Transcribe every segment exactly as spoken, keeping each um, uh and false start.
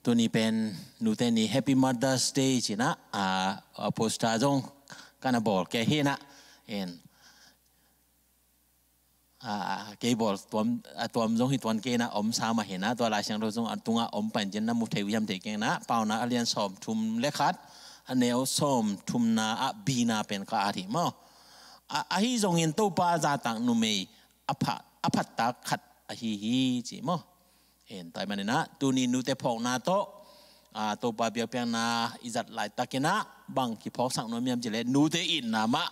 Tuni pen nute ni Happy Mother's Day ci-in ah, a, a poster zong ka na bawl kei hi-in ah. En. A, kei bawl tuam, a tuam zong hi tuan kei-in ah, om sa mah hi-in ah, tua Lai Siangtho zong a tungah om pan ci-in na mu thei uh hiam thei keng in ah, Paunak a lian sawmthum le khat, a neu sawmthumna ah B-na pen ka at hi maw. A, ahi zongin Topa zahtak numei a pha, a phattak khat ahi hi ci maw. En, tua ahih manin ah, tuni nute phawkna tawh, a, Topa biakpiakna i zat laitakin ah, bang kiphawksak nuam hiam cih leh, nute itna mah,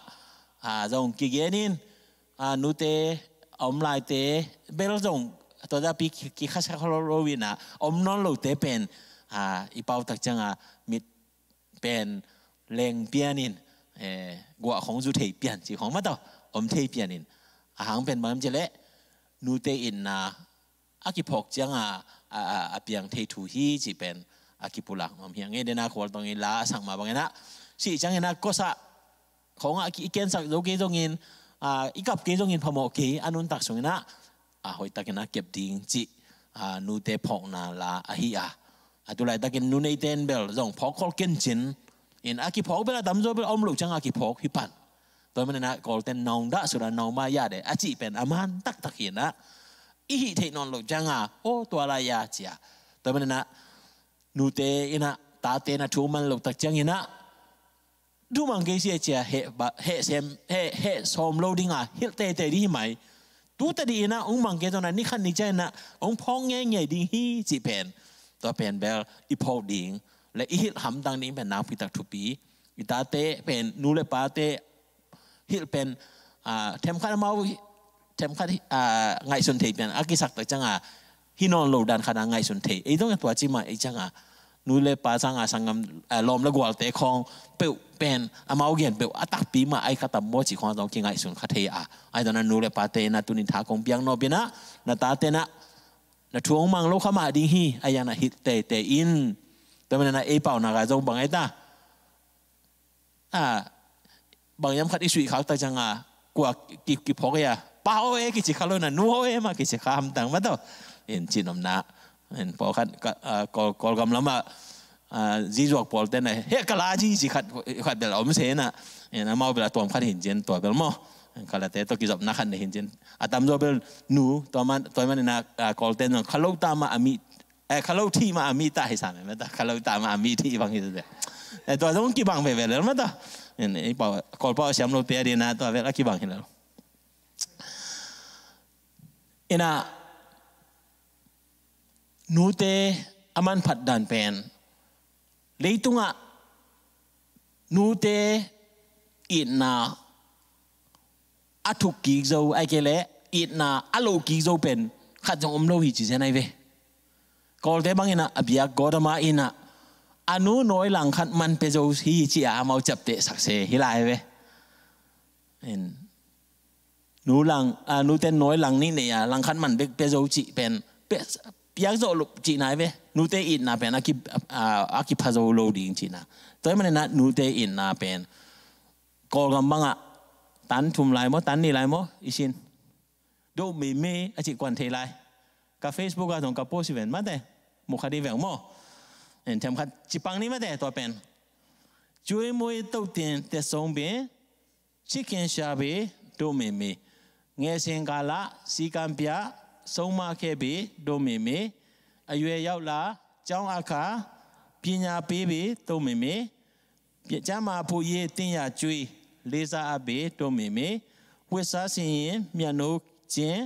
a, zong kigen in, a, nute a om laite bel zong, tua zahpi ki, kikhasak lo lo in ah, om nawn lote pen, a, i pau tak ciang a, mit pen leng pian in, eh, guah khong zu thei pian, ci khong mah tawh, om thei pian in. A hang pen bang hiam cih leh, nute itna a kiphawk ciang a, a, a, a piang thei thu hi cih pen a kipulak nuam hi. A ngei den a khualtawng i la a sak mah bangin ah, sih ciangin ah kosah khong ah i kensak zo kei zongin, a, i kap kei zongin phamawh kei, a nuntak sungin ah, a, hoihtakin a kep ding cih, a, nute phawkna la ahi a. A tu laitakin nu neite in bel zong phawk khol kencin in, a kiphawk bel a tamzaw bel a om loh ciang a kiphawk hi pan. Tua ahih manin ah Kawlte'n "Nong dah sudah nong mah yade" a cih pen a man taktak hi-in ah, i hih theih nawn loh ciang a, "Aw, tua lai a," ci a. Tua ahih manin ah nute in ah tate na thu man loh tak ciangin ah, thu mang kei sia ci a, heh ba, heh sem, heh, heh sawm lo ding a, hilh teitei ding hi mai. Tu tadih in ah hong mang kei zongin ah, ni khat ni ciang in ah hong phawk ngeingei ding hi cih pen, tua pen bel i phawk ding le i hilh hamtang ding pen nakpi tak thupi. I tate pen, nu le pate hilh pen, a, themkhat amau, themkhat, a, ngaihsun thei pen a kisak tak ciang a, hi nawn lo dan khat a ngaihsun thei. Ei zong tua ci mah ei ciang a, nu le pa sang a, sanggam, a, lawm le gualte khawng peuh pen, amau gen peuh a takpi mah ai kha tam maw ci khawng zong kingaihsun kha thei a. Ahi zongin ah nu le pate in ah tuni tha kong piak nop in ah, na tate in ah na thu hong mang lo kha mah ding hi, a, hi-in ah hilh teitei in. Tua ahih manin ah ei paunak ah zong bang ai ta, a, bang hiam khat i suih khak tak ciang a, kua ki, kiphawk e a, "Pa aw e" kici kha lo in ah, "Nu aw e" mah kici kha hamtang mah tawh. En, cihnopna, en, pawlkhat ka, a, Kawl, Kawlgam lam ah, a, zizuak pawlte'n ah, "Heh, ka la zi" ci khat, khat bel a om se in ah. En, amau bel a tuam khat hi in cin, tua bel maw. En, ka late tawh kizopna khat nei hi in cin. A tamzaw bel nu, tua man, tua ahih manin ah, a, Kawlte'n zong "Kha lo ta mah a mi, eh, kha lo thih mah a mi ta hi sa me, mah ta, kha lo ta mah a mi thih bang hi sa te." Eh, tua zong kibang veve lel mah ta. En, ei pau, Kawl pau siam lote a ding in ah, tua bel a kibang hi lel. In ah, nute a manphat dan pen, leitungah nute itna a thuk kik zo, ahih kei leh itna a loh kik zo pen khat zong om lo hi ci zen ahi ve. Kawlte bangin ah, a biak Gotama in ah, a nu nawi langkhat man pia zo hi ci a, amau ciaptehsak se hi lai ve. En, nu lang, a, nute'n nawi lang nih nei a, langkhat man bek pia zo cih pen, pia, piak zawh loh cihna ahi ve. Nute itna pen a ki, a, a kipha zo lo ding cihna. Tua ahih manin ah nute itna pen Kawlgam bang ah tan thum lai maw, tan nih lai maw, i sin. Do me me a cih kuan thei lai. Ka Facebook ah zong ka post hi ven mah te. Mu kha ding veng maw. En, themkhat ci pang ni mah te, tua pen. ជួយមួយទៅទានផ្ទះសូងပင် ချစ်ခင်ရှာပေ တို့မေမေ။ ငယ်စဉ်ကာလ စည်းကမ်းပြ ဆုံးမခဲ့ပေ တို့မေမေ။ အရွယ်ရောက်လာ ကျောင်းအခါ ပညာပေးပေ တို့မေမေ။ ကျန်းမာဖို့ရေး သင်ရကျွေး လေးစားအပ်ပေ တို့မေမေ။ ဝတ်စားဆင်ရင် မျက်နှာချင်း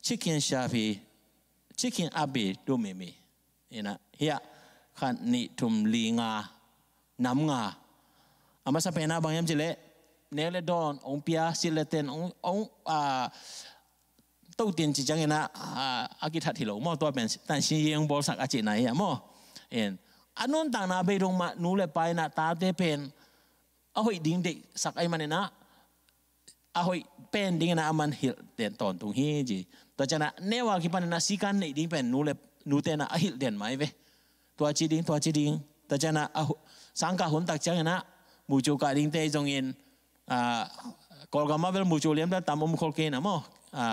ချစ်ခင်ရှာပေ ချစ်ခင်အပ်ပေ တို့မေမေ။ Ina, hiah, khat, nih, thum, li, nga, nam nga. A masa pen ah bang hiam cih leh, nek le dawn hong pia, silh le ten hong, hong, a, to tin ci ciangin ah, a, a kithat hi lo maw, tua pen tan sin yeng bawlsak a cihna hi a maw. En, a nuntakna bei dong mah nu le pa in ah tate pen a hoih ding deihsak ahih manin ah, a hoih pen dingin ah aman hilh den tawntung hi ci. Tua ciangin ah neu a kipanin ah sikan neih ding pen nu le, nute in ah a hilh den mai ve. Tua ci ding, tua ci ding. Tua ciangin ah a hu-, sangkah hun tak ciangin ah mucu kah dingte zongin, a, Kawlgam ah bel mucu lian bel tam om khol kei in ah maw. A,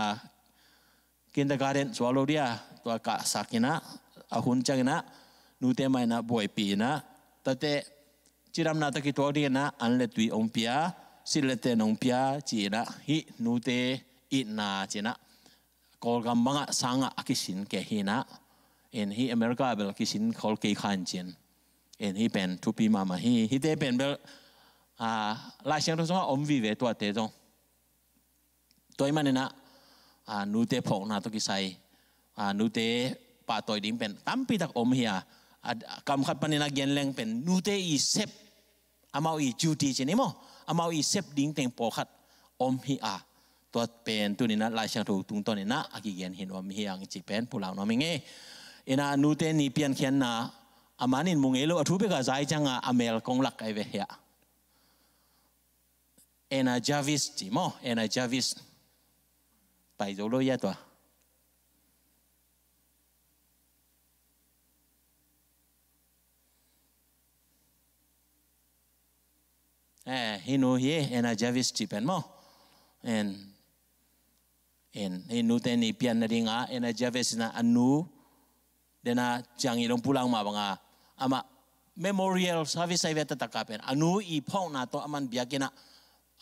kindergarten suak lo dia, tua kahsak in ah, a hun ciangin ah, nute mah in ah buaipih in ah, tate cidamna tawh kituak ding in ah an le tui hong pia, silh le ten hong pia ci in ah, hih nute itna ci in ah Kawlgam bangah sangah a kisin kei hi in ah, in hih America bel kisin khol kei kha in cin, in hih pen thupi mahmah hi. Hihte pen bel, ah, Lai Siangtho sungah om vive tuate zong. Tua ahih manin ah, ah, nute phawkna tawh kisai, ah, nute pahtawi ding pen tampitak om hi a, ah, kam khat panin ah gen leng pen nute i sep, amau i duty ci ni maw, amau i sep ding teng pawlkhat om hi a, tua pen tuni in ah Lai Siangtho tungtawn in ah a kigen hi nuam hi hang cih pen pulak nuam ing e. In ah nute ni piankhiatna, a man in mu ngei lo, a thu bek a za hi ciang a, a mel kong lak ahi ve hi a. Anna Jarvis ci maw, Anna Jarvis. Pai zo lo hia tua. Eh, hih nu hi, Anna Jarvis ci pen maw. En, en, hih nute ni pian nading a, Anna Jarvis in ah a nu, den a ciang i dong pulang mah bang a, amah memorial service ahi ve, taktak a pen a nu i phawkna tawh aman biakinn ah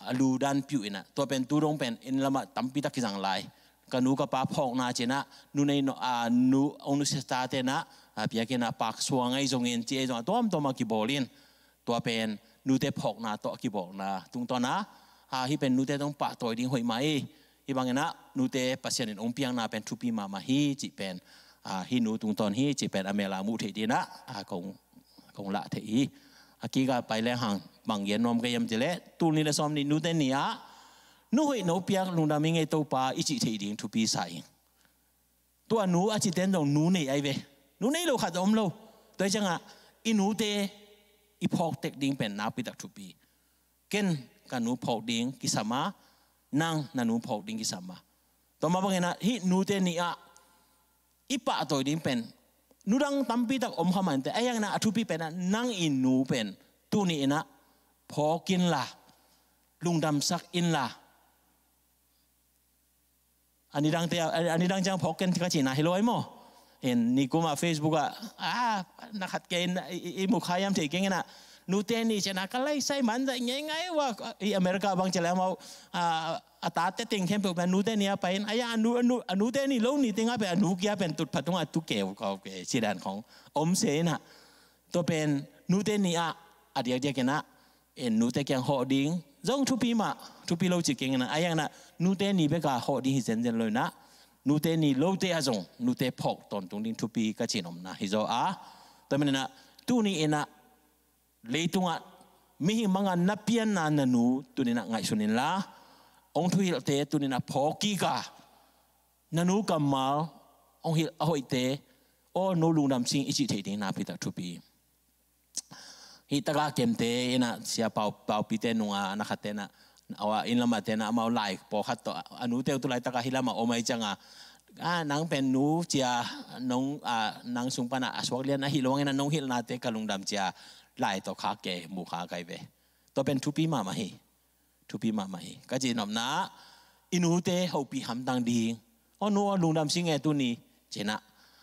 a lu dan piuh in ah, tua pen tu dong pen inn lamah tampitak kizang lai. Ka nu ka pa phawkna ci in ah, nu nei no, a, nu, hong nusiatate in ah, a, biakinn ah paksuang ahi zongin, ci ahi zong a tuamtuam a kibawl in, tua pen nute phawkna tawh a kibawlna tungtawn a, a, hih pen nute tawh pahtawi ding hoih mah hi. Hih bangin ah nute Pasian in hong piakna pen thupi mahmah hi cih pen, a, hih nu tungtawn hi cih pen a mel a muh theih ding in ah, a, kong, kong lah theih hi. A kik a pai leng hang bang gen nuam ka hiam cih leh, tul nih le sawm nih nute ni ah, nu hoih no piak lungdam ing ei Topa i cih theih ding thupi sa ing. Tua nu a cihte in zong nu nei ahi ve. Nu nei lo khat om lo. Tua hi ciang a, i nute i phawk tek ding pen nakpi tak thupi. Ken ka nu phawk ding kisam a, nang na nu phawk ding kisam a. Tua mah bangin ah hih nute ni ah i pahtawi ding pen, nu dang tampitak om kha mah inteh, ahi hangin ah a thupi pen ah nang i nu pen tuni in ah phawk inla, lungdamsak inla. A nidangte, a, a nidang ciang phawk ken ka cihna hi lo ahi maw. In, nikum ah Facebook ah, a, na khat kei in, i, i, i mu kha hiam thei keng in ah, nute ni ci in ah ka laisai man zaih ngeingai ua, i America bang ci leh amau, a, a tate teng khempeuh pen nute ni ah pai in, a ya, a nu, a nu, a nute ni lo ni teng ah pen a nu kia pen tutphah tungah tu keu kau ke ci dan khong om se in ah. Tua pen nute ni ah a diakdiak in ah, in nute kiang hawh ding zong thupi mah, thupi lo ci keng in ah, ahi hangin ah nute ni bek a hawh ding hi zenzen lo in ah, nute ni lote ah zong nute phawk tawntung ding thupi ka cih nopna hi zaw a. Tua manin ah tuni in ah leitungah mihing bang a na pianna na nu tuni in ah ngaihsun inla, hong thuhilhte tuni in ah phawk kik a, na nu kammal hong hilh a hoihte, aw nu lungdam sing i cih theih ding nakpi tak thupi. Hih taka kemte in ah, Sia Pau, Paupite nung a, na khatte in ah, aw, inn lamah te in ah amau lai pawlkhat tawh, a nute uh tu laitaka hih lamah om ahi ciang a, a, nang pen nu cia, nong, a, nang sung pan ah a suak lian ahi lo hangin ah nong hilhnate ka lungdam cia, lai tawh khak kei, mu khak ahi ve. Tua pen thupi mahmah hi. Thupi mahmah hi. Ka cih nopna, i nute hopih hamtang ding. Aw nu aw lungdam sing e tuni ci in ah,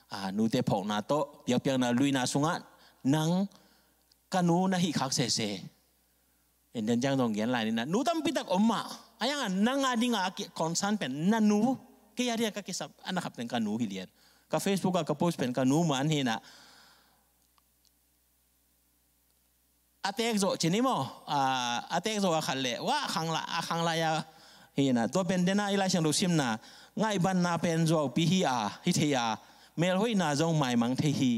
a, nute phawkna tawh biakpiakna luina sungah nang ka nu na hih khak sese. In den ciang zong gen lai ni in ah, nu tampitak om mah. Ahi hangin ah nang a ding a ki concern pen na nu, kei a ding a ka kisam a na khap pen ka nu hi lian. Ka Facebook ah ka post pen ka nu man hi in ah, a tek zawh ci ni maw? A, a tek zawh a khat leh, wah, khang la, a khang lai a hi in ah. Tua pen den a i Lai Siangtho simna, ngaihbanna pen zuaupi hi a, hi thei a, melhoihna zong maimang thei hi.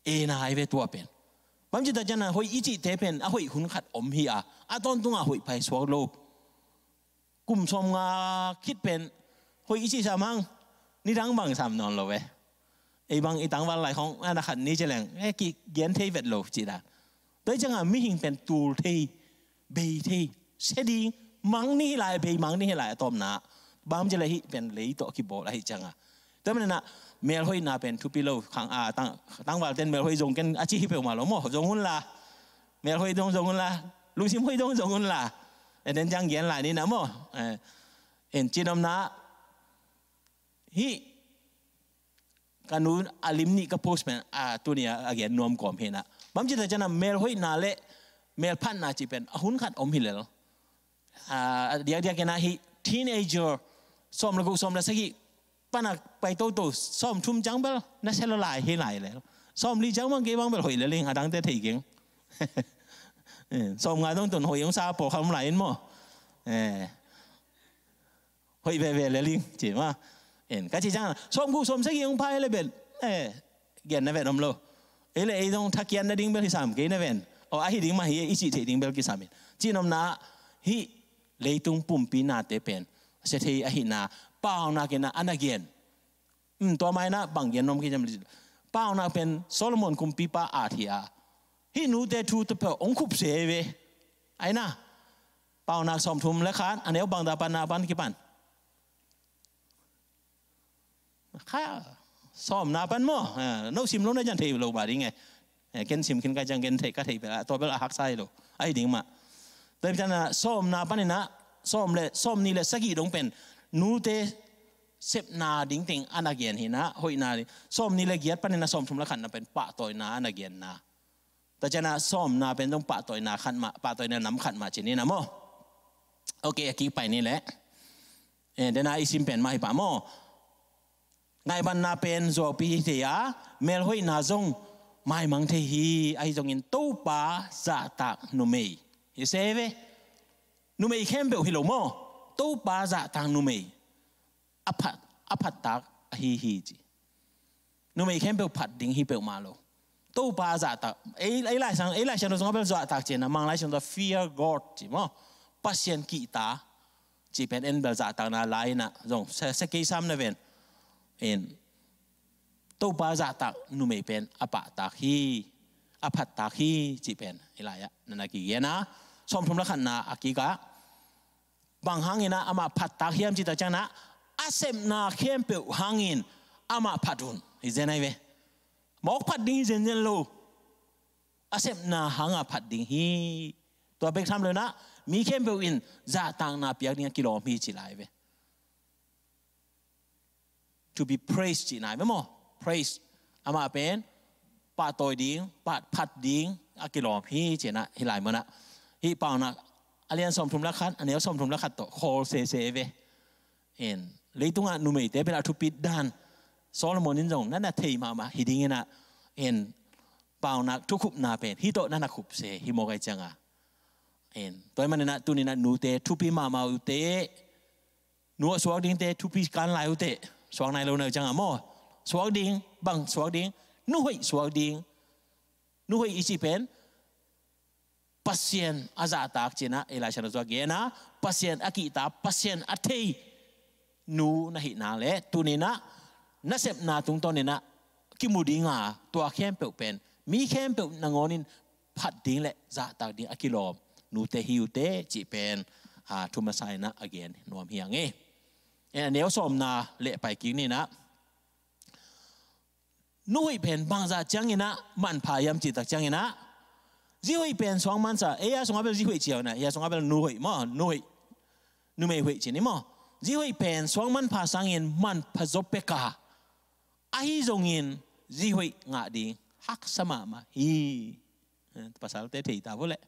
Ena ahi ve tua pen. Bang ci ta ciang a hoih i cihte pen, a hoih hun khat om hi a, a tawntung a hoih pai suak lo. Kum sawmnga khit pen hoih i cih sam hang, nidang bang sam nawn lo ve. Ei bang i tangval lai khong, a na khat ni ci leng, e, kigen thei vet lo cih dan. Tua hi ciang a mihing pen tul thei, bei thei, sia ding, mang ni hi lai, bei mang ni hi lai a tawpna. Bang ci leh hih pen lei tawh kibawl ahi ciang a. Tua manin ah, melhoihna pen thupi lo, khang, a, tang, tangval ten melhoih zong ken a ci hi peuhmah lo maw, zong hun la. Melhoih dong zong hun la, lungsim hoih dong zong hun la. E, den ciang gen lai ni in ah maw. E, en ci nopna, hih Ka nu a lim nih ka post pen, a, tuni a, a gen nuam kawm hi na. Bang ci ta ciang a mel hoihna le mel phatna ci pen a hun khat om hi lel. A, diakdiak in a hi teenager, sawm le guk, sawm le sagih, pan a pai toto, sawm thum ciang bel na sia lo lai hi lai lel. Sawm li ciang bang kei bang bel hoih lel ing, a dangte thei keng. Eh, sawm nga dong tun hoih ung sa pawlkhat om lai in maw. Eh. Hoih veve le ling ci ma. En, ka ci ciang a, sawm guk sawm sagih hong pha hi le bel, eh, gen na ven om lo. Ei le ei zong thakian na ding bel hi sam kei na ven. Aw, a hi ding mah hi, i cih theih ding bel kisam in. Ci nopna, hih leitung pumpi nate pen sia thei ahihna, paunak in a, a na gen. Um, tua mai na bang gen nuam kei ciam li. Paunak pen Solomon kumpipa at hi a. Hih nute thu tua peuh hong khup se ve. Ai na. Paunak sawm thum le khat, a neu bang ta pan na pan kipan. Kha, sawmna pan maw. Eh, no sim lo na ciang thei lo ba ding e. Eh, ken sim khin ka ciang ken thei ka thei bel a, tua bel a haksa hi lo. A hi ding mah. Tua hi ciang a sawmna pan in a, sawm le, sawm nih le sagih dong pen nute sepna ding teng a na gen hi na, hoihna ding. Sawm nih le giat pan in a sawm thum le khatna pen pahtawina a na genna. Tua ciang a sawmna pen zong pahtawina khat mah, pahtawina nam khat mah ci ni na maw. Ok, a kik pai ni leh. Eh, dena i sim pen mah hi pah maw. Ngaihmatna pen zuaupi hi thei a, melhoihna zong maimang thei hi, ahi zongin Topa zahtak numei hi se ve. Numei khempeuh hi lo maw. Topa zahtak numei a phat, a phattak ahi hi ci. Numei khempeuh phat ding hi peuhmah lo. Topa zahtak, ei, ei Lai Siang, ei Lai Siangtho sungah bel zahtak ci-in a, Manglai Siangtho fear God ci maw. Pasian kihta ci pen en bel zahtakna lai in a zong sia, sia kei sam na ven. En, Topa zahtak numei pen a pahtak hi, a phattak hi ci pen ei lai-ah na na kigen a, sawmthum le khatna a kikah. Bang hangin a amah phattak hiam cih tak ciangin a, a sepna khempeuh hangin amah phat un. Hi zen ahi ve. Mawk phat ding hi zenzen lo. A sepna hanga phat ding hi. Tua bek tham lo in a, mi khempeuh in zahtakna piak ding a kilawm hi ci lai ve. To be praised cihna hi maw. Praise. Amah pen pahtawi ding, pah, phat ding a kilawm hi cihna hi lai mun ah. Hih Paunak a lian sawmthum le khat, a neu sawmthum le khat tawh khawl sese ve. En, leitungah numeite pen a thupit dan Solomon in zong na na thei mahmah hi ding in a, en, Paunak thukhupna pen hih tawh na na khup se hi mawk ahi cianga. En, tua ahih manin a tuni in a nute thupi mahmah uh teh. Nu a suak dingte thupi kan lai uh teh. Suak nai lo na uh cianga maw. Suak ding, bang suak ding. Nu hoih suak ding. Nu hoih i cih pen Pasian a zahtak cihna, ei Lai Siangtho sungah gen a, Pasian a kihta, Pasian a thei nu na hih nang leh tuni in a na sepna tungtawn in a kimu ding a, tua khempeuh pen mi khempeuh nangawn in phat ding le zahtak ding a kilawm nute hi uh teh cih pen, a, thu masa in a a gen nuam hi hang e. En, a neu sawmna leh pai kik ni in a, nu hoih pen bangzah ciangin a manpha hiam cih tak ciangin a, zi hoih pen suang mansa, ei a sungah bel zi hoih ci uh na, ei a sungah bel nu hoih maw, nu hoih, numei hoih ci ni maw. Zi hoih pen suang manpha sangin manpha zaw pek a, ahi zongin zi hoih ngah ding haksa mahmah hi. Eh, pasalte thei ta vo leh.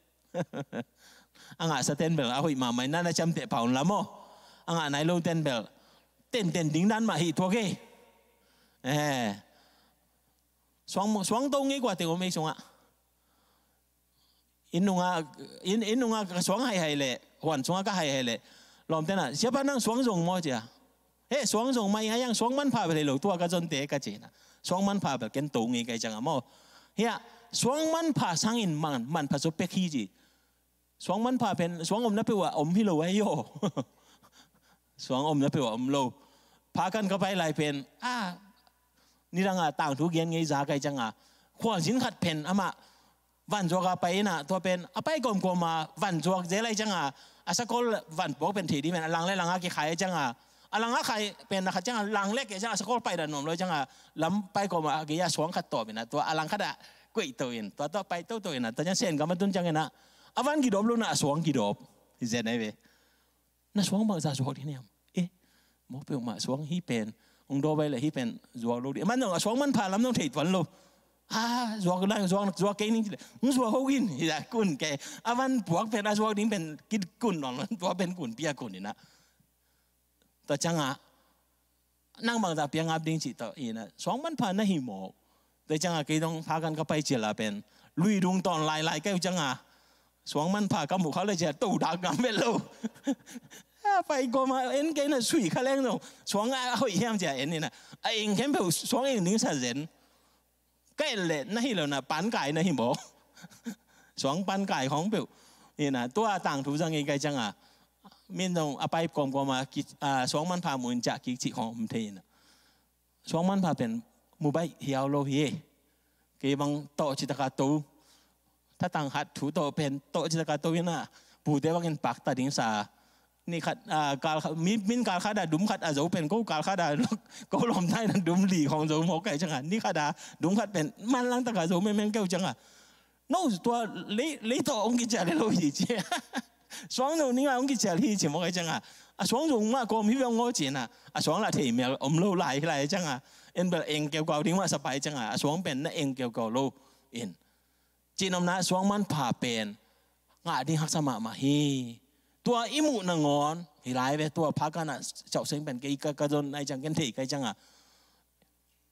A ngahsa ten bel a hoih mahmah in na na ciamteh pah un la maw. A ngah nai lo ten bel tenten ding dan mah hi tuak e. Eh. Suang, suang to ngei kua teng om ei sungah. Inn nungah, inn, inn nungah ka suang haihai leh, huan sungah ka haihai leh. Lawmte na, siapa nang suang zong maw cia. He, suang zong mah ing a, suang manpha bel hi lo, tua ka zonte ka ci na. Suang manpha bel ken to ngei ka hih cianga maw. Hiah, suang manpha sangin man, manpha zaw pek hi ci. Suang manpha pen, suang omna peuh ah om hi lo ahi aw. Suang omna peuh ah om lo. Phakan ka pai lai pen, a, nidang a tangthu gen ngei za ka hih cianga. Khualzin khat pen, amah, vanzuak a pai in a, tua pen a pai kawmkawm a vanzuak zel ahi cianga, a sakol vanpuak pen thei ding pen a lang le lang a kikhai ahi cianga, a lang a khai pen na khat cianga lang lek ahi cianga, a sakol pai dan nuam lo ahi cianga, lam pai kawm a gei a suang khat tawp in a, tua a lang khat ah koih to in, tua tawh pai toto in a, tua ciang Sengam a tun ciangin a, a van kidawp lo in a, a suang kidawp hi zen ahi ve. Na suang bangzah zuak ding hiam? Eh, mawk peuhmah suang hi pen. Hong do bai le hih pen zuak lo ding. Aman zong a suang manpha lam zong thei tuan lo. A zuak lang zuak zuak kei ning ci le. Hong zuak ho in hi la kun kei. A van puak pen a zuak ding pen kit kun nong tua pen kun pia kun ina. Tua cianga nang bangzah piang ap ding cih tawh ina suang manpha na hi mawk. Tua cianga kei dong pha kan ka pai cil a pen lui dung tawn lailai kei uh cianga suang manpha ka muh kha le cia to dak ngam vet lo. A pai kawma en kei na sui kha leng dong suang a hoih hiam cia en ina a eng khempeuh suang eng ding sa zen. Ka et leh na hi lo na pankai na hi maw? Suang pankai khawng peuh ina tua tangthu zang i kai cianga min dong a pai kawmkawma suang manpha mu in ciah kik cih khawng om thei ina. Suang manpha pen mu baih hiau lo hi. Kei bang tawh citaka to thatang khat thu tawh pen tawh citaka to ina pute bangin pakta ding sa. Ni khat a kal khat mi min kal khat a dum khat a zo pen ko kal khat a ko lawm tai na dum li khawng zo mawk kai cianga ni khat a dum khat pen manlang taka zo mengmeng keu cianga no tua lei lei tawh hong kicia le lo hi ci. Suang zo ninga hong kicia hi ci mawk kai cianga a suang zo mah kawm hi ve hong ngaw cina a suang lah thei mel om lo lai hi lai cianga en bel eng keukau ding mah sapai cianga a suang pen na eng keukau lo in. Cinomna suang manpha pen ngah ding haksa mahmah hi. Tua i muh nangawn hi lai ve tua pha kanah cauhseng pen kei ka ka zon ai ciang ken thei kai cianga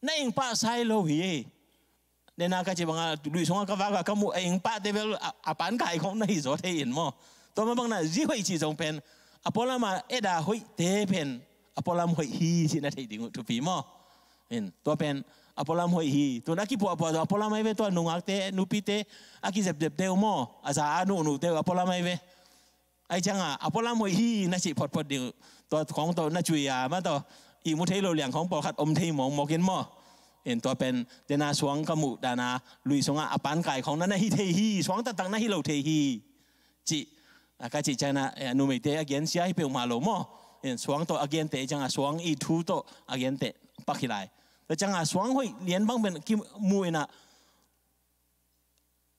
na eng pah sai lo hi. Nena ka ci banga lui sunga ka vaka ka muh a eng pahte bel a pan kai khong na hi zaw thei in maw? Tua ma bangna zi hoih ci zong pen a pualama eda hoihte pen a pualam hoih hi ci na thei ding uh thupi maw? In tua pen a pualam hoih hi. Tuna kipuahpuah zong a pualam ai ve tua nungakte nupite a kizepzepte uh maw? A za a nuhnuhte uh a pualam ai ve. Ai cianga a pualam hoih hi na cih photphot ding uh. Tua khong tawh na cui a ma tawh i mu thei lo liang khong pawlkhat om thei mawkmawk in maw? In tua pen dena suang ka muh dana lui sunga a pan kai khong na na hi thei hi suang taktak na hi lo thei hi. Cih a ka cih ciangna numeite a gen sia hi peuhmah lo maw? In suang tawh a gente cianga suang i thu tawh a gente pak hi lai. Tua cianga suang hoih lian bang pen kimu ina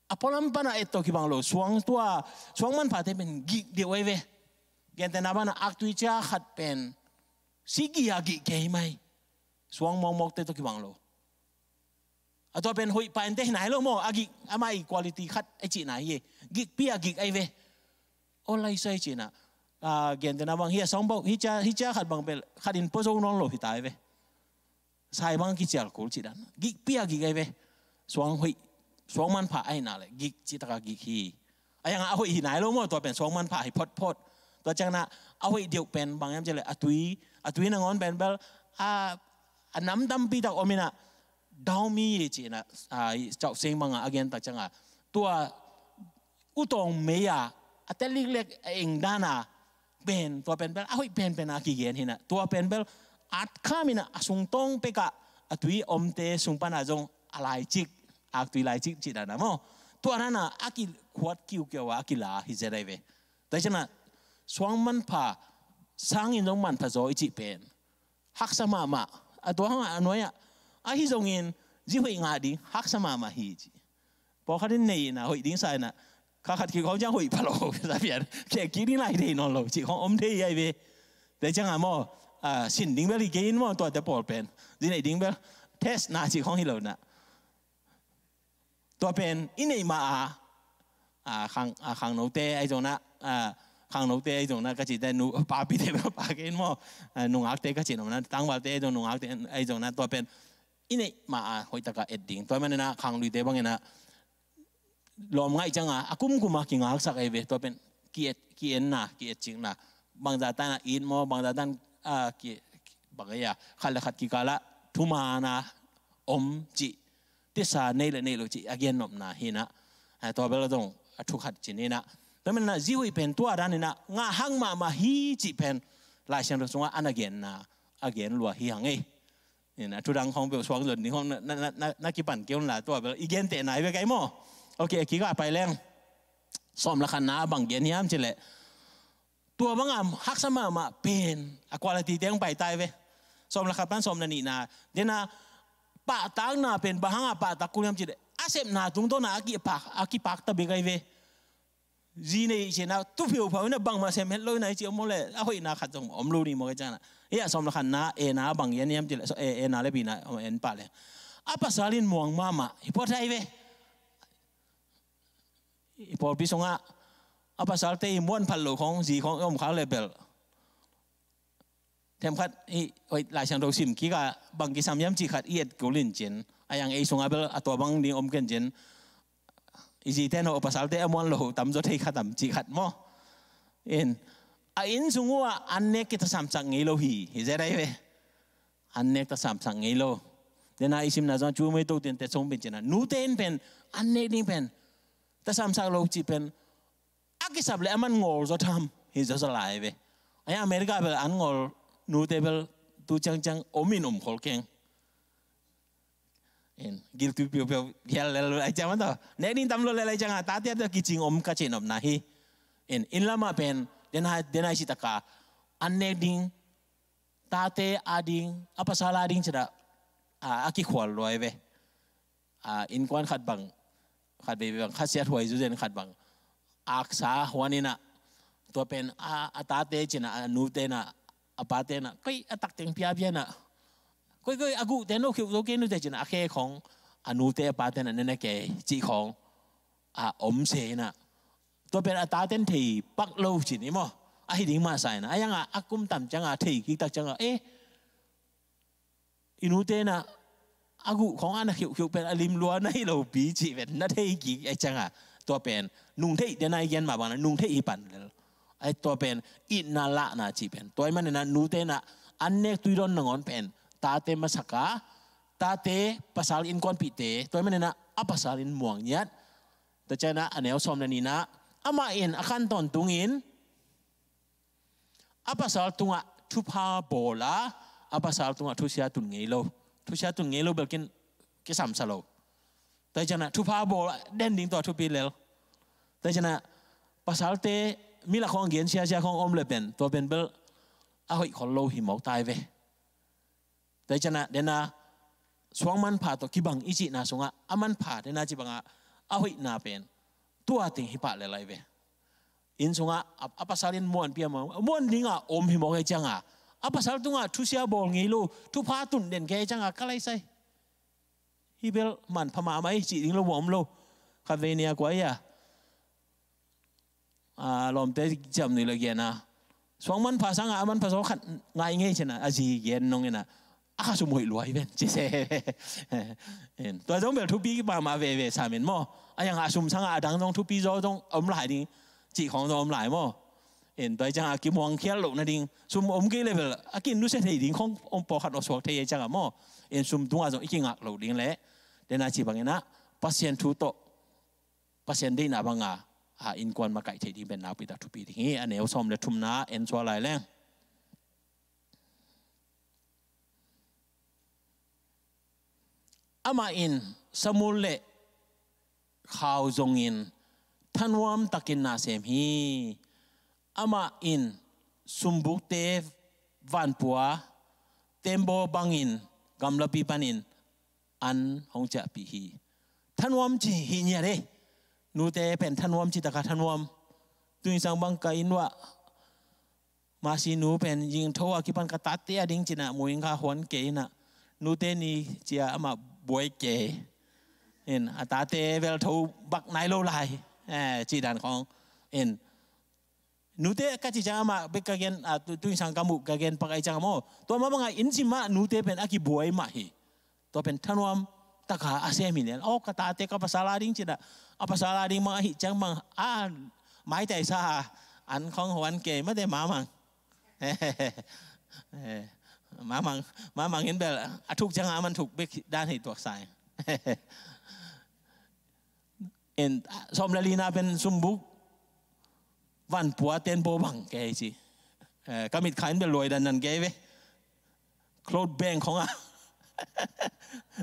a pualam pana et tawh kibang lo suang tua suang manphate pen gih deuh ai ve. Gentena pana aktui cia khat pen sigi a gih kei mai. Suang mawkmawkte tawh kibang lo. A tua pen hoih painte hi nai lo maw a gik ama i quality khat a cihna hi e. Gikpi a gik ai ve. Aw laisai cihna gentena bang hi a sawng bauh hi cia khat bang pel khat in pua zo nawn lo hi ta ai ve. Sai bang kicial kul cih dan gikpi a gik ai ve. Suang hoih suang manpha ahi na le gik cih taka gik hi. A yanga a hoih hi nai lo maw tua pen suang manpha hi photphot. Tua ciangna a hoih deuh pen bang yam cih le a tui a tui nangawn pen bel a a nam tampi tak om ina daumi cihna cauh seng banga a gen tak cianga tua utawng mei a a tel liklek a eng dana pen tua pen bel a hoih penpen a kigen hina tua pen bel at kham ina a sungtawng pekah a tui omte sung pana zong a laicik aktui laicik cih dana maw? Tua dana a kikhuat kiukiau a a kila hi zia dai ve. Tua ciangna suang manpha sangin zong manpha zaw i cih pen haksa mahmah a tua hangah a nuai-ah ahi zongin zi hoih ngah ding haksa mahmah hi ci. Pawlkhat in nei ina hoih ding sa ina kha khat kik hong ciang hoih pha lo sa pian kek kik ding lai thei nawn lo cih hong om thei ai ve. Tua cianga maw sin ding bel hi kei in maw tuate pawl pen zi neih ding bel test na cih hong hi lo na. Tua pen i neih ma a khangnote ahi zongna khangnote ahi zongna ka cihte nu papite pa kei in maw? Nungakte ka cih nopna tangvalte ahi zong nungakte ahi zongna tua pen i neih ma a hoihtaka et ding tua manina khangluite bangina lawm ngaih cianga a kumkuma kingaksak ahi ve tua pen ki-et ki-enna ki-et cikna bangzah tana it maw bangzah tan bang ahi a khat le khat kikalah thumana om cih tisa nei le nei lo cih a gen nopna hina. Tua bel zong a thukhat cin hina tua manina zi hoih pen tua danina ngah hang mahmah hi cih pen Lai Siangtho sungah a na genna a gen lua hi hang ei. A thudang khong peuh suang zon ding khong na kipan kei un la tua bel i genteh nai bek ai maw? Ok, a kikah pai leng sawm la khatna a bang gen hiam cileh tua banga haksa mahmah pen a quality teng pai tai ve. Sawm la khat pan sawm la nihna dena pahtakna pen bang hanga pahtak kul hiam cileh a sepna tungtawna a kipakta bek ai ve. Zi nei ci-in ah tu phiuphau in ah bangmah sem het lo in ah i ci om maw leh, a hoihna khat zong om lo ding maw ka ciang ah. Hi ah, sawm le khatna, A na bang gen hiam cih leh, A na le B na en pah leh, a pasal in muang mahmah hi phot hi ve. I pawlpi sungah a pasalte i muan phat loh khawng, zi khawng i om khak leh bel, themkhat i, oi, Lai Siangtho sim kik a bang kisam hiam cih khat i et kul in cin, a hiang ei sungah bel a tua bang ding om ken cin. I zite no, a pasalte a muan loh tamzaw thei kha tam cih khat maw. In, a inn sung uh ah an nek kitasamsak ngei lo hi, hi zet ahi ve. An nek tasamsak ngei lo. Dena i simna zong cu mei to tin te song pen cin ah, nute in pen an nek ding pen tasamsak lo cih pen a kisap leh a man ngawl zaw tham hi zaw zaw lai ve. A hiang America bel an ngawl nute bel tu ciangciang om in om khol keng. In, giltui piupiau hial lel ai ciang man tawh, nek ding tam lo lel ai ciang ah, tate a kicing om ka cih nopna hi. In, inn lamah pen dena, dena i cih tak a an nek ding, tate a ding, a pasal a ding cih dah a, a kikhual luai ve. A, innkuan khat bang, khat vei bang khasiat huai zuzen, khat bang aksa huan in ah, tua pen a, a tate cin ah, a nute in ah, a pate in ah, koi a tak teng pia pia in ah, koi koi a guhte no khiuh zo kei nute cin ah, a khe khawng a nute a pate in ah nene kei cih khawng a om se in ah, tua pen a taten thei pak lo cin hi maw. A hi ding mah sa in ah, a hiang ah a kum tam ciang ah, thei kik tak ciang ah, eh, i nute in ah a guh khawng a na khiuhkhiuh pen a lim lua na hi lo pi cih pen na thei kik ai ciang ah, tua pen nung theih, dena i gen mah bang na nung theih hi pan lel. Ai tua pen itna lahna cih pen tua ahih man in ah nute in ah an nek tui dawn nangawn pen tate masak a, tate pasal innkuanpihte, tua ahih man in ah a pasal in muang ngiat. Tua ciang ah a neu sawm le nihna, amah in a khan tawntungin a pasal tungah thupha bawl a, a pasal tungah thusia tun ngei lo. Thusia tun ngei lo bel kin kisamsa lo. Tua ciang ah thupha bawl den ding tua thupi lel. Tua ciang ah pasalte mi lak khawng gen siasia khawng om le pen, tua pen bel a hoih khol lo hi mawk tai ve. Tua ciang ah dena suang manpha tawh kibang i cihna sungah a manpha dena cih bangah a hoihna pen tua teng hi pah le lai ve. Inn sungah a, a pasal in muanpi a muan, muan dingah om hi mawk ai ciang ah, a pasal tungah thusia bawl ngei lo, thupha tun den kei ai ciang ah ka lai sai. Hi bel manpha mahmah hi cih ding lo, muam lo. Khat vei nia kua hi a, a, lawmte ciam nui lo gen a, suang manpha sangah a manpha zaw khat ngai ngei cin a, a zi gen nong in a, a kha sum hoih luai ven ci se. Tua zong bel thupi mahmah veve sam in maw. A hiang a sum sangah a dang zong thupi zaw zong om lai ding cih khawng zong om lai maw. In tua ciang a kimuang khial loh nading, sum om kei le bel a kin nusia thei ding khawng om, pawlkhat awsuak thei ciang a maw. In sum tungah zong i kingak loh ding leh dena cih bangin a, Pasian thu tawh Pasian deihna banga a innkuan makaih theih ding pen nakpi tak thupi ding hi. A neu sawm le thumna en suak lai leng. Amah in samul le khau zongin thanuam takin na sem hi. Amah in sumbukte vanpua tembaw bangin gamlapi panin an hong ciahpih hi. Thanuam ci hi ngiat e. Nute pen thanuam ci taka thanuam. Tuinsang bang ka inn uah Masi nu pen zingtho a kipan ka tate a ding cin a muin ka huan kei in a, nute ni ci a amah buai kei in a, tate vel tho bak nai lo lai, eh, cih dan khawng in. Nute ka cih ciang amah bek ka gen, a, tu, tuinsang ka muh ka gen pak ai ciang a maw. Tua mah bangah inn cih mah nute pen a kibuai mah hi. Tua pen thanuam taka a sem hi lian. Aw, ka tate ka pasal a ding cih dah. A pasal a ding bang ahih ciang bang a maitai sa a, an khawng huan kei mate mamang. Eh, mamang, mamang in bel a thuk ciang a man thuk bek dan hi tuak sai. In, sawm le lina pen sumbuk vanpua tembaw bang kei ci. Eh, ka mit kha in bel luai dan nan kei ve. Cloud bank khong a.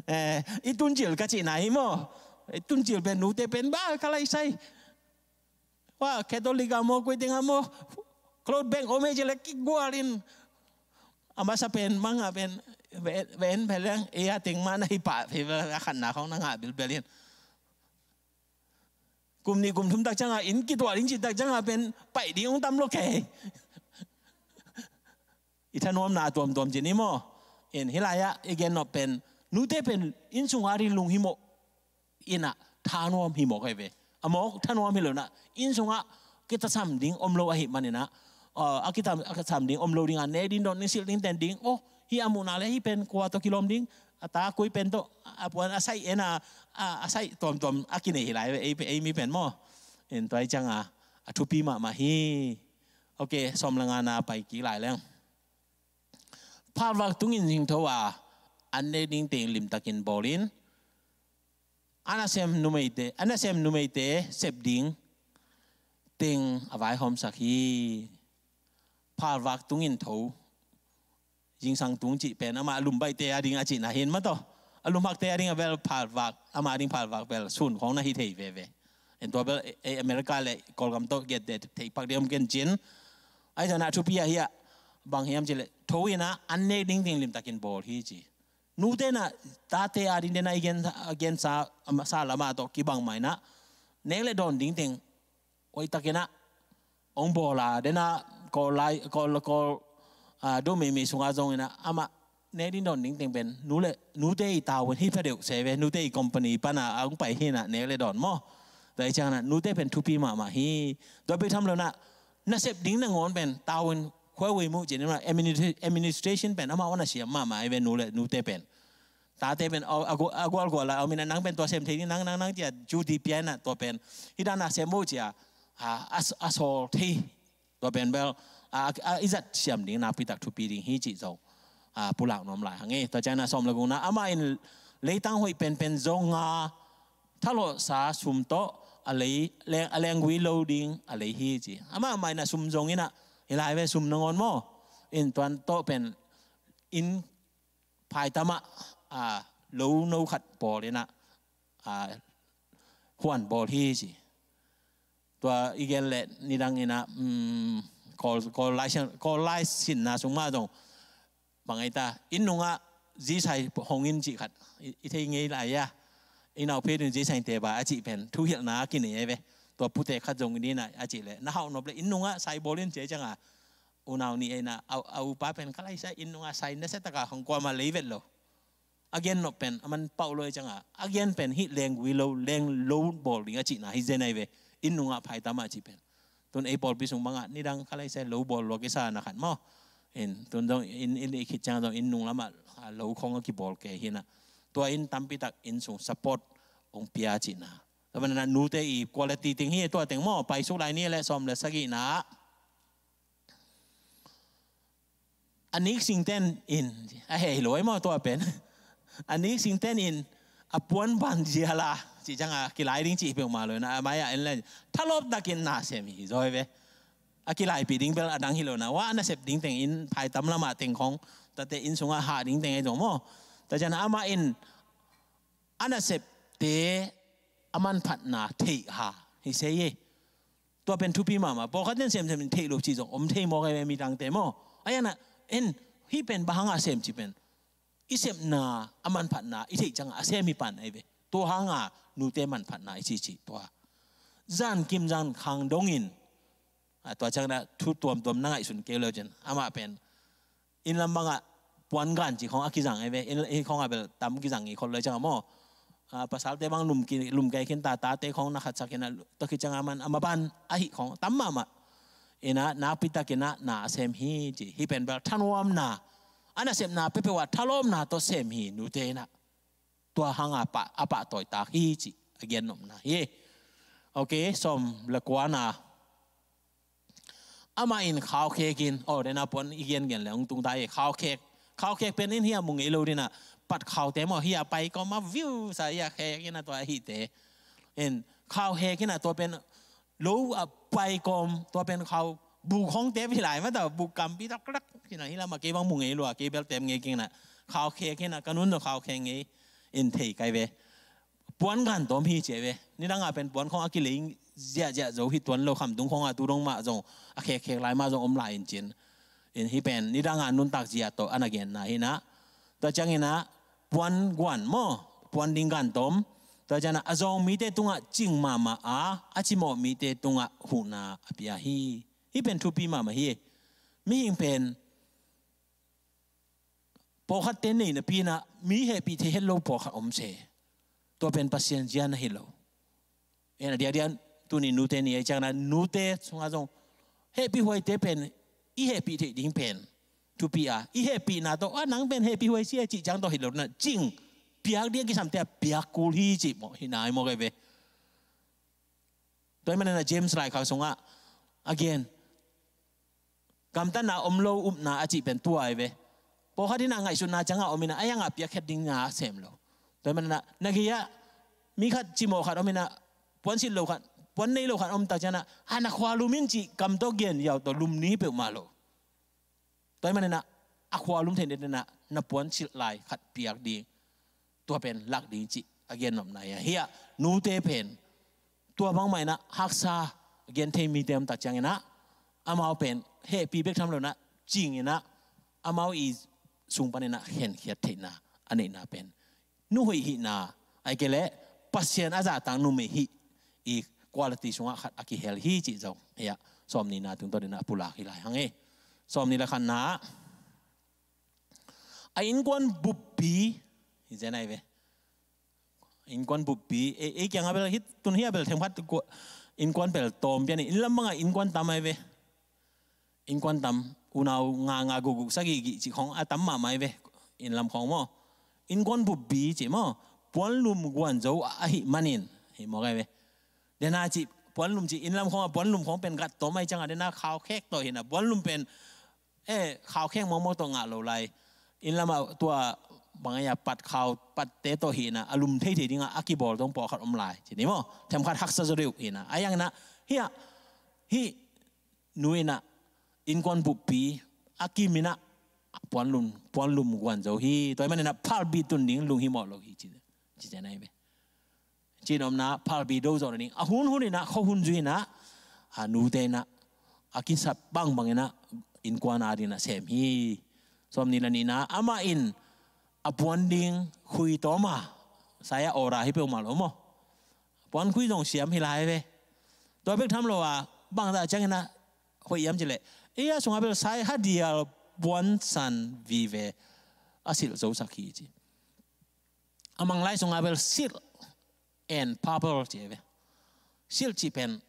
Eh, i tuncil ka cihna hi maw. I tuncil pen nute pen ba ka lai sai. Wa Catholic a maw, kuiteng a maw, cloud bank om e ci le kigual in. A masa pen mang a pen ve, ve en phe leng, e a teng mah na hi pah phe ve, a khatna khong na ngah bilbel in. Kum nih kum thum tak ciangah inn kituah ding cih tak ciangah pen paih ding hong tam lo kei. I thanuamna a tuamtuam cih ni maw? In hih lai-ah i gen nop pen, nute pen inn sungah ri lunghimawh, innah thanuam himawh kei ve. A mawk thanuam hi lo inah, inn sungah kitasam ding om lo ahih maninah, a kitasam ding om lo dingah, ne ding dawn ding silh ding ten ding, oh, hih a muhna le hih pen kua tawh kilawm ding, a ta kui pen tawh a puan a saih en a, a saih tuamtuam a kinei hi lai ve, ei, ei mi pen maw? In tua hi cianga a thupi mahmah hi. Ok, sawm le ngana pai kik lai leng. Phalvak tungin zingtho a, an nek ding teng limtakin bawlin, a nasem numeite, a nasem numeite sep ding teng a vaihawmsak hi. Phalvak tungin tho, zingsang tung cih pen amah a lum baihte a ding a cihna hin mataw. A lum hakte a ding a bel phalvak, amah a ding phalvak bel sun khawng na hi thei veve. En tua bel ei America le Kawlgam tawh gette thei pak ding om ken cin. Ahi zongin a thupi ahi a, bang hiam cih leh tho inah an nek ding teng limtakin bawl hi ci. Nute inah tate a ding denah i gen, a gensa sa lamah tawh kibang mah inah nek le dawn ding teng hoihtakinah hong bawl a, denah Kawl lai, Kawl, Kawl, a, do meimei sungah zonginah amah nek ding dawn ding teng pen nu le, nute i tavuan hi pha deuh se ve, nute i company pana a hong pai hinah nek le dawn maw? Tua hi cianginah nute pen thupi mahmah hi. Tua bek tham lonah nasep ding nangawn pen tavuan khuawei muh cin inah administration pen amah hong na siam mahmah hi ve, nu le nute pen. Tate pen a gualgual a om inah nang pen tua sem thei ding nang nang nang cia cuti pia inah tua pen hih dana sem bo cia a, a, a sawl thei. Tua pen bel a, a i zat siam ding nakpitak thupi ding hi cih zong a pulak nuam lai hang e. Tua cianginah sawm le gukna, amah in leitang hoih penpen zonga thalawhsa sum tawh a lei, a lenggui lo ding a lei hi ci. Amah mah inah sum zonginah hi lai ve, sum nangawn maw? In tuan tawh pen inn phaitamah a lo no khat bawl inah a huan bawl hi ci. Tua i gen le nidang inah, um, Kawl, Kawl lai sin, Kawl lai sinna sung mah zong bang ei ta, inn nungah zisai hong in cih khat i, i thei ngei lai a. I naupi ding zisai te ba a cih pen thuhilhna a kinei ei ve. Tua pute khat zong i dinah a cih le na hauh nop le inn nungah sai bawl in ci ei cianga unau nih ei inah a, a upa pen ka laisa inn nungah sai nasiataka hong kuama lei vet lo. A gen nop pen a man pauh lo ei cianga a gen pen hih lenggui lo, leng lo bawl ding a cihna hi zen ei ve. Inn nungah phaitamah cih pen tun ei pawlpi sung bangah nidang ka laisa lo bawl lua kisa na khat maw? In tun zong in, in i khit ciang zong inn nung lamah a lo khawng a kibawl kei hinah tua in tampitak inn sung support hong pia cihna. Tua manah nute i quality ting hi tua teng maw? Paisuk lai ni le sawm le sagihna. A nik singten in a hei lo ei maw tua pen? A nik singten in a puan ban ziala cih cianga kilai ding cih peuhmah lo inah a mai-ah en le thalawp takin na sem hi zaw ei ve. A kilaipih ding bel a dang hi lo inah wa a nasep ding teng in phaitam lamah teng khawng tate inn sungah hah ding teng ei zong maw? Tua cianginah amah in a nasepte a manphatna theih ha hi sei hi. Tua pen thupi mahmah. Pawlkhat ten semsem in theih lo cih zong om thei mawk ei ve, midangte maw? A ianah en hih pen bang hanga sem cih pen i sepna a manphatna i theih cianga a sem hi pan ei ve. Tua hanga nute manphatna i cih cih tua. Zan kim zan khang dongin a tua cianginah thu tuamtuam na ngaihsun kei lo cin amah pen inn lam bangah puan gan cih khawng a kizang ei ve. Inn, inn khawngah bel tam kizang i khol lo ei cianga maw? A, pasalte bang lum ki, lum kei khin ta, tate khawng na khatsak inah tua khit cianga man a maban ahih khawng tam mahmah. Inah nakpitakinah na a sem hi ci. Hih pen bel thanuamna a nasepna peuhpeuh ah thalawpna tawh sem hi nute inah. Tua hanga pah, a pahtawi tak hi cih a gen nopna hi. Ok, sawm le kuana. Amah in khaukhek in, aw, dena puan i gengen le hong tung ta hi, khaukhek. Khaukhek pen in hia mu ngei lo dinah, pat khaute maw, hia pai kawm a viu sa hia khek inah tua ahihte. In khaukhek inah tua pen lo a pai kawm, tua pen khau buk hong tep hi lai mah ta, buk kampi tak tak. Kinah hi lamah kei bang mu ngei lua, kei bel tep ngei kinah. Khaukhek inah, ka nun lo khaukhek ngei in thei kai ve. Puan gan tawm hi ci ve. Nidangah pen puan khawng a kilei ziahziah zo hi tuan lo, khamtung khawngah tu dong mah zong a khekkhek lai mah zong om lai in cin. In hih pen nidangah nuntak zia tawh a na genna hinah. Tua cianginah puan guan maw, puan ding gan tawm. Tua ciangin ah a zawng mite tungah cing mahmah a, a cimawh mite tungah huhna a pia hi. Hih pen thupi mahmah hi. Mihing pen pawlkhatte nei napi-in ah mi hehpih theih het lo pawlkhat om se. Tua pen Pasian zia na hi lo. En, a diakdiak tuni nute ni ahih ciangin ah nute sungah zong hehpihhuaite pen i hehpih theih ding pen thupi a, i hehpihna tawh, a, nang pen hehpihhuai si e cih ciang tawh hi lo, na cing, piak ding a kisamte a piak kul hi cih mawh hi nai mawk ahi ve. Tua ahih manin ah James laikhak sungah a gen, gamtatna om lo upna a cih pen tua ahi ve. Pawlkhat in ah ngaihsutna ciangah om in ah, a hiangah piak khet ding na sem lo. Tua ahih manin ah na gei-ah mi khat cimawh khat om in ah, puan silh lo khat, puan nei lo khat om tak ciangin ah, a, na khualum in cih kam tawh gen ziau tawh lum ni hi peuhmah lo. Tua ahih manin ah a khualum thei nadingin ah na puan silh lai khat piak ding, tua pen lak ding cih a gennopna hi a. Hiah nute pen tua bangmah in ah haksa, a gen thei mite om tak ciangin ah amau pen hehpih bek tham lo in ah cing in ah amau i sung panin ah khenkhiat theihna a neihna pen nu hoih hihna, ahih kei leh Pasian a zahtak numei hih i quality sungah khat a kihel hi cih zong hiah sawmnihna tungtawn in ah a pulak hi lai hang e. Sawmnih le khatna ah a innkuan buppi hi zen ahi ve. Innkuan buppi, ei, ei kiangah bel hih tun hiah bel themkhat innkuan pel tawm pian in, inn lam bangah innkuan tam ahi ve. Innkuan tam, unau nga nga guk guk sagih gih cih khong a tam mahmah ahi ve. Inn lam khong maw, innkuan buppi cih maw, puanlum guanzo ahih manin hi mawk ahi ve. Dena cih puanlum cih, inn lam khong a puanlum khong pen gat tawm ahih ciangah dena khaukhek tawh hi in ah, puanlum pen, eh, khaukhek mawkmawk tawh ngah lo lai. Inn lamah tua bang ahi a, pat khau, patte tawh hi in ah, a lum theithei dingah a kibawl zong pawlkhat om lai ci ni maw. Themkhat haksa zaw deuh hi in ah, a hiang in ah hiah hih nu in ah innkuan buppi a kim in ah puanlum, puanlum guanzo hi. Tua ahih manin ah phalbi tun ding lunghimawh lo hi ci, ci zen ahi ve. Cihnopna phalbi do zawh nading a hun hun in ah, khuahun zui in ah, a nute in ah a kisap bangbang in ah innkuan ading in ah sem hi. Sawmnih le nihna, amah in a puan ding khui tawm a, sai a order hi peuhmah lo maw. Puan khui zong siam hi lai ve. Tua bek tham lo a, bangzah ciangin ah hoih hiam cih leh, ei a sungah bel sai hadial puan san vive a silh zosak hi ci. A Manglai sungah bel silk and purple ci ve. Silk cih pen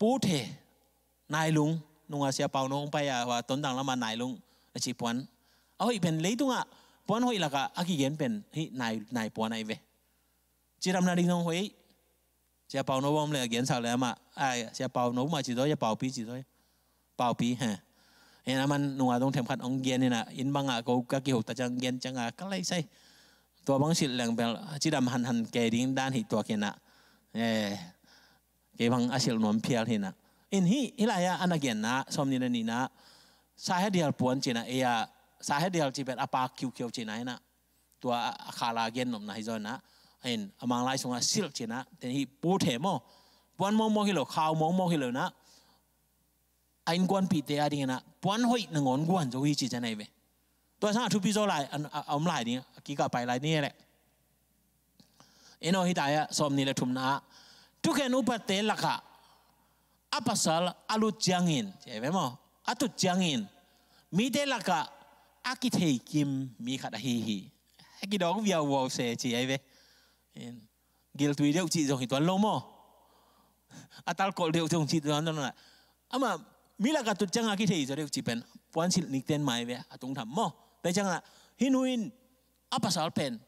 puthe, nailung, nunga Sia Pau No hong pai a, hua Tondang lamah nailung a ci puan. A hoih pen leitungah puan hoih lakah a kigen pen hih nai, nai puan ahi ve. Cidamna ding zong hoih. Sia Pau No bawm le a gensak le amah, ai, Sia Pau No mah ci zaw, Sia Paupi ci zaw. Paupi, he. Hen, aman nunga dong themkhat hong gen in ah, inn bangah ko ka kiho ta ciang gen ciangah ka lai sai. Tua bang silh leng bel cidam hanhan kei ding dan hi tua kei in ah. Eh, kei bang a silh nuam phial hi in ah. In hih, hih lai-ah a na genna, sawmnih le nihna, sai hadial puan cihna, ei a, sai hadial cih pen a pak kiukiau cihna hi in ah. Tua a, a khala gennopna hi zaw in ah. In a Manglai sungah silk cihna, ten hih puthe maw. Puan mawkmawk hi lo, khau mawkmawk hi lo in ah. A innkuanpihte ading in ah puan hoih nangawn guan zo hi ci cian ahi ve. Tua sangah thupi zaw lai, a, a, a om lai ding, a kikah pai lai ni leh. Eno hita ah sawmnih le thumna ah, thukhen upate lakah a pasal a lut ciangin, ci ahi ve maw? A tut ciangin mite lakah a kitheikim mi khat ahi hi. A kidawk viauviau se ci ahi ve. In, giltui deuh cih zong hi tuan lo maw? A talkolh deuh zong cih tuan lo na. Amah mi lakah tut ciangah a kithei zaw deuh cih pen puansilh nikten mai ve a tungtham maw? Tua ciangah hih nu in a pasal pen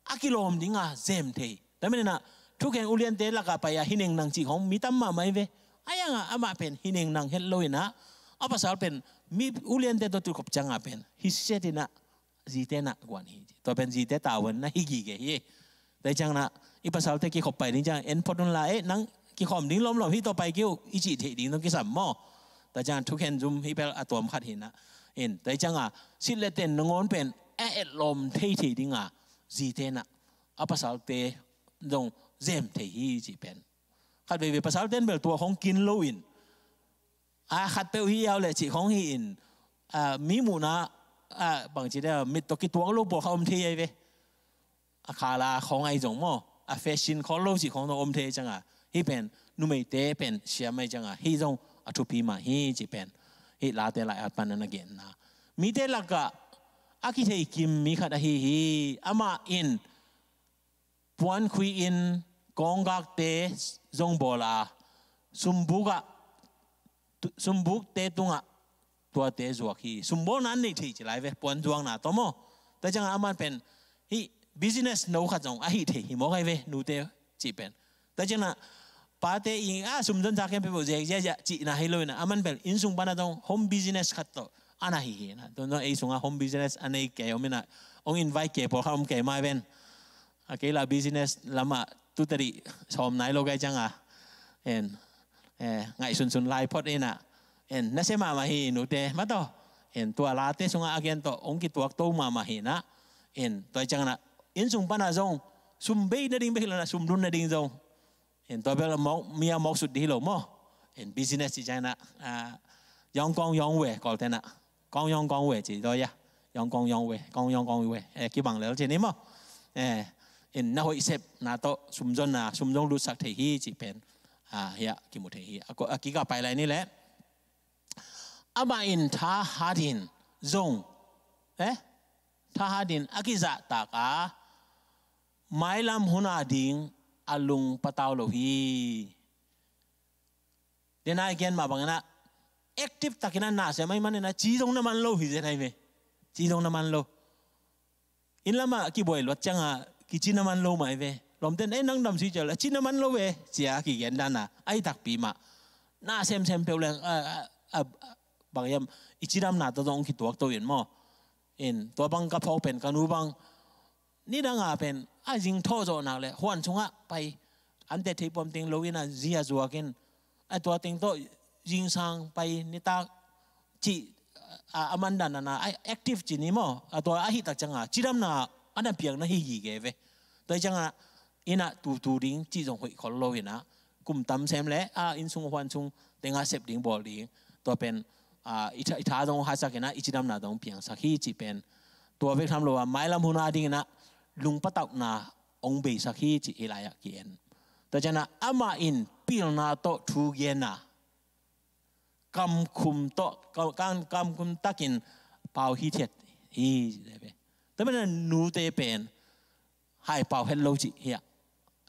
a kilawm dinga zem thei. Tua manin ah thukhen uliante lakah pai-a hi neng nang cih khong mi tam mahmah hi ve. A hiangah amah pen hi neng nang het lo in ah, a pasal pen mi uliante tawh tukhop ciangah pen hi set in ah zite na guan hi. Tua pen zite tavuan na hi gige hi. Tua ciang na i pasalte kikhop pai ding ciang en phot un la, eh, nang kikhawm ding lawmlawm hi, tua pai kei uh i cih theih ding dong kisam maw? Tua ciang thukhen zum hi bel a tuam khat hi na. In, tua ciang a silh le ten nangawn pen a etlawm thei thei ding a zite na a pasalte zong zem thei hi cih pen. Khat veivei pasalte in bel tua khong kin lo in, a khat peuh hi au le cih khong hi in, a, mi muhna, a, bangci de, mit tawh kituak lo pawlkhat om thei ai ve. A khala khong ai zong maw? a fashion khol lo cih khong zong om thei cianga, hih pen numeite pen siam mai cianga, hih zong a thupi mah hi cih pen hih Late lai-at pan a na genna. Mite lakah a kithei kim mi khat ahi hi. Amah in puankhui in kawnggakte zong bawl a, sumbuk ah, tu- sumbukte tungah tuate zuak hi. Sumbawlna an neih thei ci lai ve, puan zuakna tawh maw. Tua ciangah aman pen hih business no khat zong ahi thei hi mawk ai ve, nute cih pen. Tua ciangah pate i a sumzon sa khempeuh zek ziazia cihna hi lo inah, aman pen innsung pana zong home business khat tawh ana hi hi inah. Tua zong ei sungah home business a nei kei om inah, hong invite kei pawlkhat om kei mai ven. A kei la business lamah tutadih sawm nai lo kai cianga, en, eh, ngaihsunsun lai phot inah, en, nasia mahmah hi nute mataw. En, tua Late sungah a gen tawh hong kituak to mahmah hi inah. En, tua ciangah innsung pana zong sum bei nading bei hi lo inah, sum lun nading zong, en, tua bel mawk, mi a mawk sut dih hi lo maw. En, business ci ciangah, ah, yawng kawng yawng we kawlte inah, kawng yawng kawng we ci tua ya. Yawng kawng yawng we, kawng yawng kawng we, eh, kibang lel ci ni maw. Eh, en, na hoih sepna tawh sumzonna, sumzong lutsak thei hi cih pen, ah, hiah kimu thei hi. A ko-, a kikah pai lai ni leh, amah in thahat in zong, eh, thahat in a kizahtak a, mailam hun a ding a lung patau lo hi. Dena i gen mah bang inah, active takin a na sem ai man inah, ci zong na man lo hi zen ai ve. Ci zong na man lo. Inn lamah kibuai luat cianga kici na man lo mah ai ve. Lawmten, eh, nang dam sui ciau la, ci na man lo ve, cia a kigen dana ahi takpi mah. Na semsem peuh leng, a, a, a, a, bang hiam, i cidamna tawh zong kituak to in maw. In, tua bang ka phawk pen ka nu bang nidanga pen a zing thawh zawh nak le huan sungah pai, an tet thei puam ting lo in a zia zuak in, a tua teng tawh zingsang pai nitak cih, a, a mandan ana, a active ci ni maw, a tua ahi tak cianga cidamna a na piang na hi gige ve. Tua hi cianga inn ah tutu ding cih zong hoih khol lo hi inah, kum tam sem le a innsung huan sung tengah sep ding bawl ding, tua pen, a, i tha, i tha zong haisak inah, i cidamna zong piangsak hi cih pen, tua bek tham lo a mailam hun a ding inah lungpatauhna hong beisak hi cih hih lai-ah ki-en. Tua ciangah amah in pilna tawh thu genna, kamkhum tawh, kam, kam, kamkhum takin pau hithiat hi. Tua manin nute pen hai pau het lo cih hiah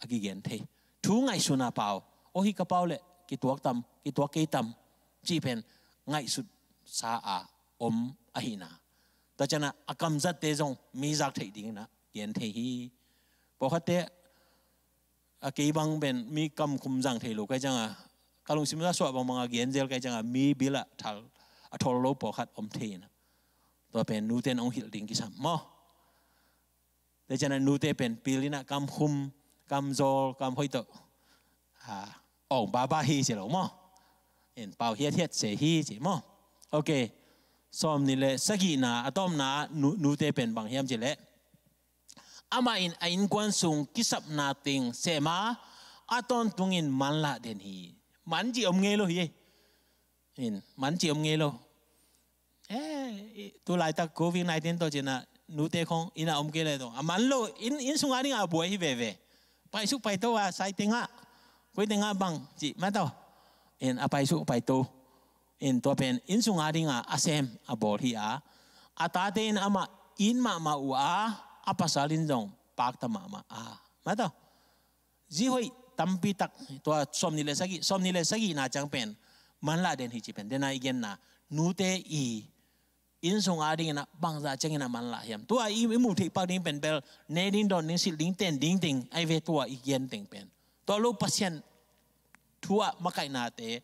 a kigen thei. Thu ngaihsuna pau, aw hi ka pau leh kituak tam, kituak kei tam cih pen ngaihsut sa a om ahina. Tua ciangah a kamzatte zong mi zak theih dingin a gen thei hi. Pawlkhatte a kei bang pen mi kamkhum zang thei lo kai ciangah, ka lungsim a suah bangbang a gen zel kai ciangah mi bil ah thal a thol lo pawlkhat om thei inah. Tua pen nuten hong hilh ding kisam maw. Tua ciangah nute pen pil inah kamkhum, kamzawl, kamhoih tawh, a, awng baba hi ci lo maw. In pau hiathiat se hi ci maw. Ok. Sawm nih le sagihna a tawpna nu, nute pen bang hiam cih leh, amah in a innkuan sung kisapna teng sem a, a tawntungin manlah den hi. Man cih om ngei lo hi. In man cih om ngei lo. Eh, i, tu laitak covid nineteen tawh cinah nute khong inn ah om kei le tawh a man lo, inn, inn sung a dingah a buai hi veve. Paisuk paito a, sai tengah, koi tengah bang cih mah tawh. In a paisuk paito. In tua pen inn sung a dingah a sem a bawl hi a, a tate in amah it mahmah uh a, a pasal in zong pakta mahmah a, mah tawh. Zi hoih tampi tak, tua sawm nih le sagih, sawm nih le sagihna ciang pen manlah den hi ci pen, dena i genna, nute i inn sung a dingin a bangzah ciangin a manlah hiam. Tua i, i muh theih pak ding pen bel ne ding, dawn ding, silh ding, ten ding teng ai ve, tua i gen teng pen. Tua lo Pasian thu ah makaihnate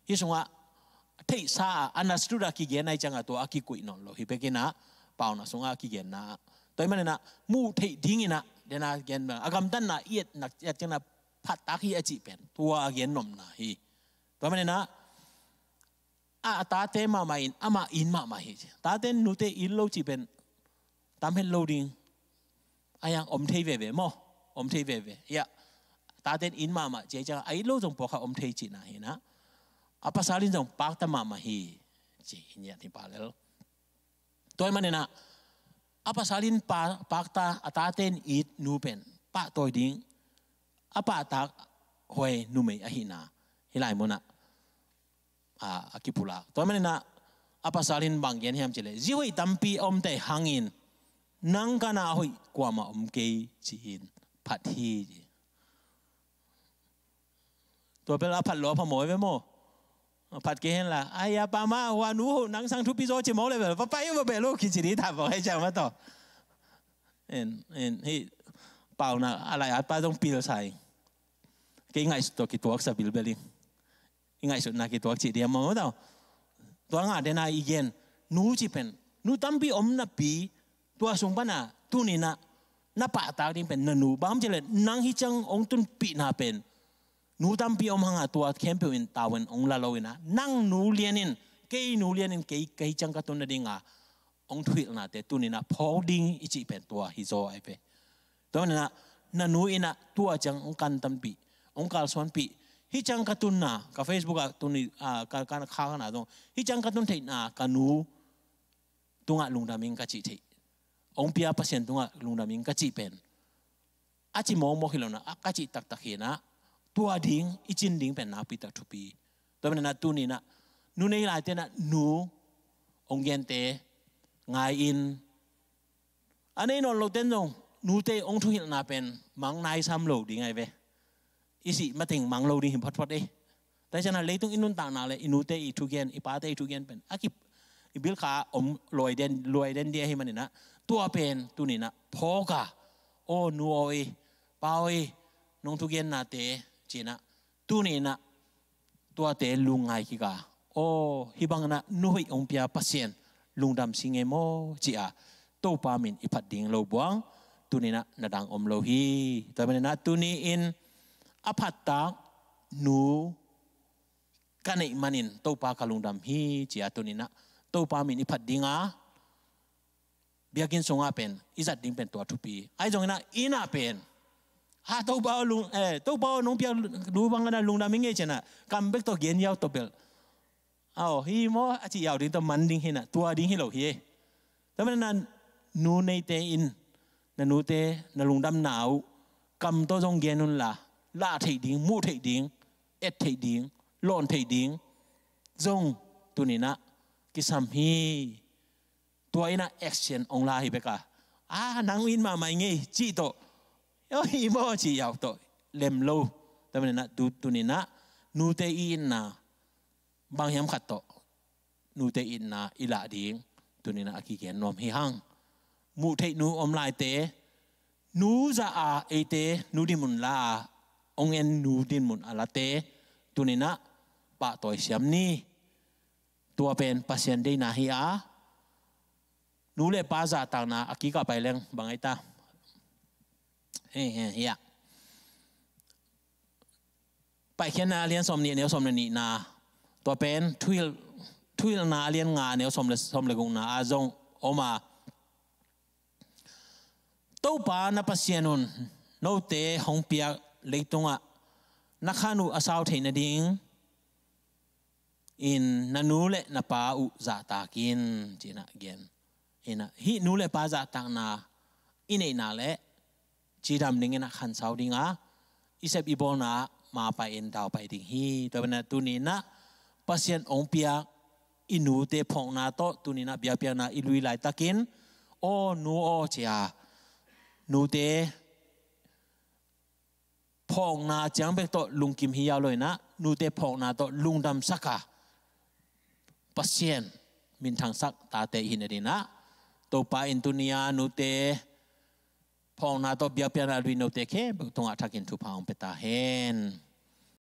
hih sungah theihsa a, a nasut a kigen ai ciangah tua a kikuih nawn lo hi bekinah, pauna sungah a kigenna. Tua hi maninah muh theih dinginah dena gen a gamtatna i etnak i et ciangah phattak hi a cih pen tua a gen nopna hi. Tua maninah a, a tate mahmah in amah it mahmah hi. Tate nute it lo cih pen tam het lo ding. A yang om thei veve maw? Om thei veve. Hiah tate in it mahmah ci a, ciang a it lo zong pawlkhat om thei cihna hinah, a pasal in zong pakta mahmah hi ci hi niat hi pa lel. Tua hi maninah a pasal in pa, pakta, a tate in it nu pen pahtawi ding, a pahtak huai numei ahihna hih lai munah a, a kipulak. Tua maninah a pasal in bang gen hiam cihleh, zi hoih tampi a omte hangin nang ka na hoih kuamah om kei ci-in phat hi. Tua pel a phat lo a pha maw ve maw? Phat kei henla, ai a pa mah hua nu hoh nang sang thupi zaw ci maw le bel, pa pai uh bel lo kici di tha bawk hei ciang mah tawh. En, en, hih paunak a lai at pa zong pil sa ing. Kei ngaihsut tawh kituak sa bilbel ing. I ngaihsutna kituak cih diam maw tau. Tua ngah dena i gen, nu cih pen nu tampi om napi, tua sung pana tuninah na pahtak ding pen na nu, bang hang cihleh nang hih ciang hong tunpihna pen nu tampi om hanga tua khempeuh in tavuan hong la lo inah, nang nu lianin, kei nu lianin, kei ka hih ciang ka tun nadinga hong thuhilhnate tuninah phawk ding i cih pen tua hi zaw ai ve. Tua maninah na nu inah tua ciang hong kantanpih, hong kalsuanpih, hih ciang ka tunna, ka Facebook ah tuni, ah, ka, ka kha ka na zong, hih ciang ka tun theihna ka nu tungah lungdam ing ka cih theih, hong pia Pasian tungah lungdam ing ka cih pen a ci mawkmawk hi lo na, a ka cih taktak hinah, tua ding i cin ding pen nakpi tak thupi. Tua maninah tuninah nu nei laite inah nu hong gente ngai-in, a nei nawn loten zong nute hong thuhilhna pen mang naisam lo ding ai ve. I sih mateng mang lo ding hi photphot ei. Tua hi cianah leitung i nuntakna le i nute i thugen, i pate i thugen pen a kip i bilkha om luai den, luai den dia hi maninah tua pen tuninah phawka, aw nu aw i, pa aw i, nong thugennate cinah tuninah tuate lungngai kika, aw hih banginah nu hoih hong pia Pasian lungdam si ngei maw ci-a Topa min i phat ding lo buang tuninah na dang om lo hi. Tua maninah tuni-in a phattak nu ka neih manin Topa ka lungdam hi ci-a tuninah Topa min i phat dinga biakinn sungah pen i zat ding pen tua thupi. Ahi zonginah innah pen ha Topa aw lung, eh, Topa aw nong piak nu bangana lungdam hi ngei cinah kam bek tawh gen yau tawh bel, aw hi maw a cih yau ding tawh man ding hinah tua ding hi lo hi. Tua maninah nu neite in na nute na lungdamna uh kam tawh zong gen unla, lah theih ding, muh theih ding, et theih ding, lawn theih ding zong tuninah kisam hi. Tua innah action hong la hi beka, a nang in mahmah i ngei cih tawh, aw hi maw cih yau tawh lem lo. Tua maninah tu, tuninah nute i itna bang hiam khat tawh nute itna i lah ding tuninah a kigen nuam hi hang. Muh theih nu om laite nu zah a eite nu dinmun la a hong en nu dinmun a late tuninah pahtawi siam ni. Tua pen Pasian deina hi a, nu le pa zahtakna a kikah pai leng bang ai ta. Hei, hei, hiah Paikhiatna a lian sawm nih a neu sawm le nihna, tua pen thuhilh, thuhilhna a lian nga a neu sawm le, sawm le gukna a zong om a, Topa na Pasian un note hong piak leitungah na khan uh a sau theih nading in na nu le na pa uh zahtak in cinah gen. Hinah hih nu le pa zahtakna i neihna le cidam dinginah khansau dinga i sep i bawlna mapai in daupai ding hi. Tua banah tuninah Pasian hong piak i nute phawkna tawh tuninah biakpiakna i lui laitakin, aw nu aw cia, nute phawkna ciang bek tawh lungkim hi yau lo inah nute phawkna tawh lungdamsaka Pasian minthangsak tate i hi nadinah Topa in tunia nute phawkna tawh biakpiakna a lui note khempeuh tungah thakin thupha hong pia ta hen.